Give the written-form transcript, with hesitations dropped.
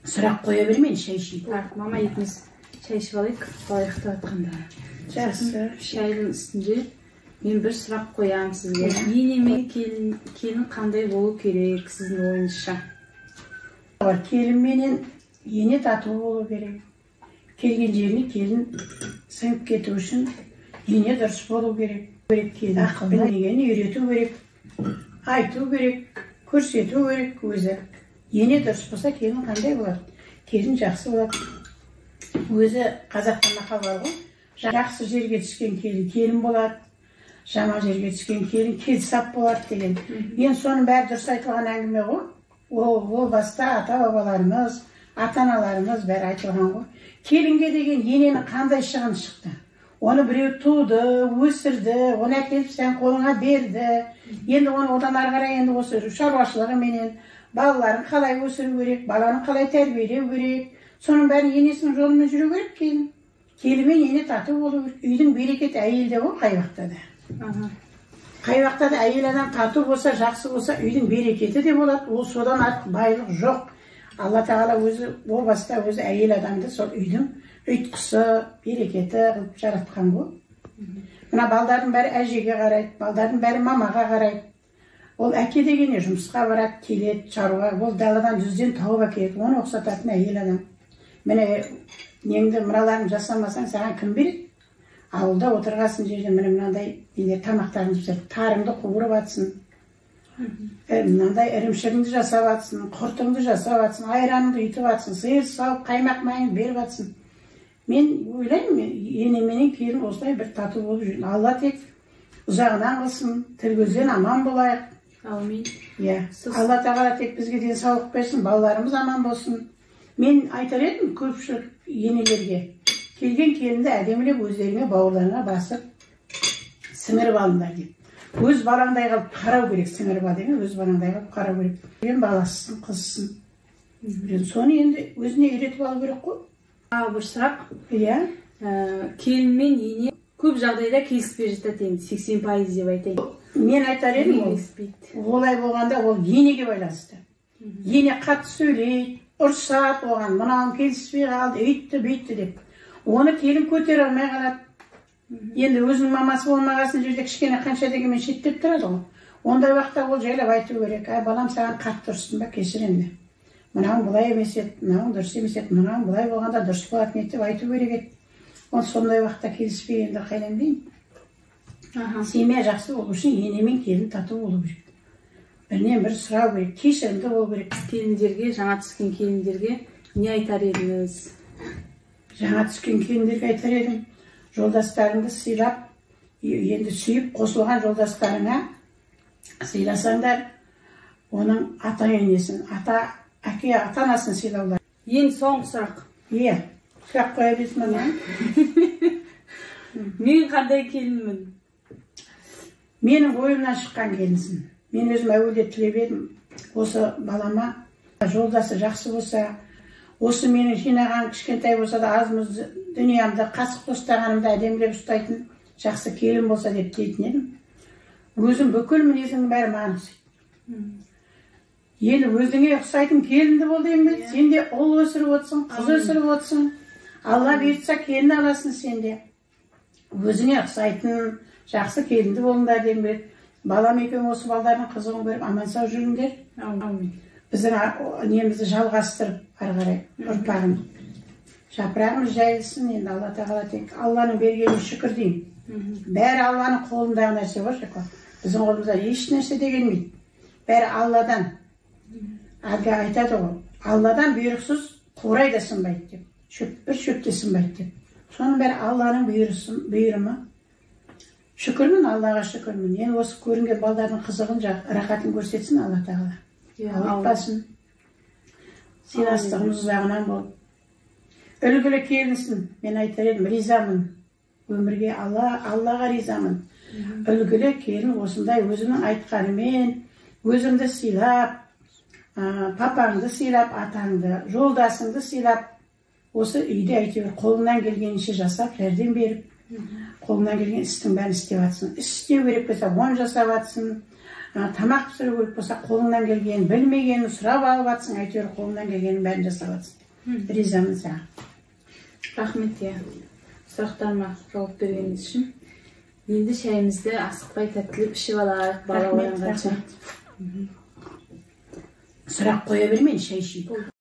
Сұрақ қоя бермейін, шай ішейік. Так, мама екеуміз шай ішіп алайық, бала ұйықтап жатқанда. Жақсы. Шайдың үстінде мен бір сұрақ қоямын сізге. Ене мен келін қандай болу керек сіздің ойыңызша? Келін менен ене тату болу керек. Келген жеріне келін сіңіп кету үшін ене дұрыс болу керек. Келін ақылды дегенін үйрету керек, айту керек, көрсету керек өзі. Ене дұрыс болса, келін қандай болады? Келін жақсы болады. Өзі қазақта мақал бар ғой, жақсы жерге түскен келін келін болады, жаман жерге түскен келін келсап болады деген. Енді соның бәрі дұрыс айтылған әңгіме ғой. Ол баста ата-бабаларымыз, ата-аналарымыз бәрі айтылған ғой. Келінге деген ененің қандай шығыны шықты? Оны біреу туды, өсірді, оны әкеліп сен қолыңа берді. Енді оны одан ары қарай енді осы шаруашылығыменен балаларын қалай өсіру керек, баланы қалай тәрбиелеу керек, соның бәрін енесінің жолымен жүру керек келін. Келін мен ене тату болу керек. Үйдің берекеті әйелде ғой қай уақытта да. Қай уақытта да әйел адам тату болса, жақсы болса, үйдің берекеті де болады. Ол содан артық байлық жоқ. Алла тағала өзі о баста өзі әйел адамды сол үйдің ұйтқысы, берекеті қылып жаратқан ғой. Мына балдардың бәрі әжеге қарайды, балдардың бәрі мамаға қарайды. Ол әке дегене жұмысқа барады, келеді, шаруа, ол даладан жүзден тауып әкеледі, оны ұқсататын әйел адам. Міне неңді мыналарын жасамасаң, саған кім береді? Ауылда отырғасын жерде міне мынандай нелер тамақтарыңды пісіріп, тарыңды қуырып атсын, мынандай ірімшігіңді жасап атсын, құртыңды жасап атсын, айраныңды үйтіп атсын, сиыр сауып, қаймақ майын беріп атсын. Мен ойлаймын, ене менен келін осылай бір тату болып жүрген. Алла тек ұзағынан қылсын, тіл көзден аман болайық. Әумин. Иә. Алла тағала тек бізге денсаулық берсін, балаларымыз аман болсын. Мен айтар едім көпшілік енелерге, келген келінді әдемілеп өздеріңе бауырларына басып сіңіріп алыңдар деп. Өз балаңдай қылып қарау керек, сіңіріп ал деген өз балаңдай қылып қарау керек. Сен баласысың, қызсың. Соны енді өзіне үйретіп алу керек қой. Бір сұрақ. Иә. Келін мен ене көп жағдайда келіспей жатады енді, 80% деп айтайын. Мен айтар едім, ол олай болғанда ол енеге байланысты. Ене қатты сөйлейді, ұрсады оған, мынауың келіспей қалды, өйтті, бүйтті деп. Оны келін көтере алмай қалады. Енді өзінің мамасы болмағасын жерде кішкене қанша дегенмен шеттеп тұрады ғой. Ондай уақытта ол жайлап айту керек. Әй, балам, саған қатты ұрыстым ба, кешір енді. Мынауың бұлай емес еді, мынауың дұрыс емес еді, мынауың бұлай болғанда дұрыс болатын еді деп айту керек еді. Ол сондай уақытта келіспей енді қайдан дейін. Семья жақсы болу үшін ене мен келін тату болу керек. Бірінен бірі сұрау керек, кешірімді болу керек. Келіндерге, жаңа түскен келіндерге не айтар едіңіз? Жаңа түскен келіндерге айтар едім, жолдастарыңды сыйлап, енді сүйіп қосылған жолдастарыңа сыйласаңдар, оның ата-енесін, ата әке ата-анасын сыйлаулар. Ең соңғы сұрақ. Иә, сұрақ қоя берсін мама. Мен қандай келінмін? Менің ойымнан шыққан келінсің. Мен өзім әуелде тілеп едім, осы балама жолдасы жақсы болса, осы менің жинаған кішкентай болса да аз-мұз дүниемді, қасық тостағанымды әдемілеп ұстайтын жақсы келін болса деп тілейтін едім. Өзім бүкіл мінезіңнің бәрі маған ұқсайды. Енді өзіңе ұқсайтын келінді бол деймін бе? Сен де ұл өсіріп отырсың, қыз өсіріп отырсың. Алла бұйыртса келін аласың сен де. Өзіңе ұқсайтын жақсы келінді болыңдар деймін бе? Балам екеуің осы балдардың қызығын көріп аман сау жүріңдер. Әумин. Біздің немізді жалғастырып ары қарай ұрпағын. Жапырағымыз жайылсын енді Алла тағала тек Алланың бергеніне шүкір деймін. Бәрі Алланың қолындағы нәрсе ғой, шүкір. Біздің қолымызда еш нәрсе де келмейді. Бәрі Алладан. Әлгі айтады ғой, Алладан бұйрықсыз қурай да сынбайды деп. Шөп, бір шөп те сынбайды деп. Соның бәрі Алланың бұйрымы. Шүкірмін, Аллаға шүкірмін. Енді осы көрінген балдардың қызығын, рахатын көрсетсін Алла тағала. Ауыртпасын. Сыйластығымыз ұзағынан болып. Үлгілі келінсін. Мен айтар едім, ризамын. Өмірге Аллаға ризамын. Үлгілі келін осындай өзімнің айтқанымен, өзімді сыйлап, папаңды сыйлап, атаңды, жолдасыңды сыйлап, осы үйде әйтеуір қолынан келгенше жасап, жәрдем беріп, қолынан келген істің бәрін істеп атсын. Іс істеу керек болса, оны жасап атсын. Тамақ пісіру керек болса, қолыңнан келгенін, білмегенін сұрап алып жатсың, әйтеуір қолыңнан келгенін бәрін жасап жатсың. Ризамын саған. Рахмет, иә, сұрақтарыма жауап бергеніңіз үшін. Енді шайымызды асықпай, тәттілеп ішіп алайық, бала Рахмет. оянғанша. Рахмет. Сұрақ қоя бермейін, шай ішейік.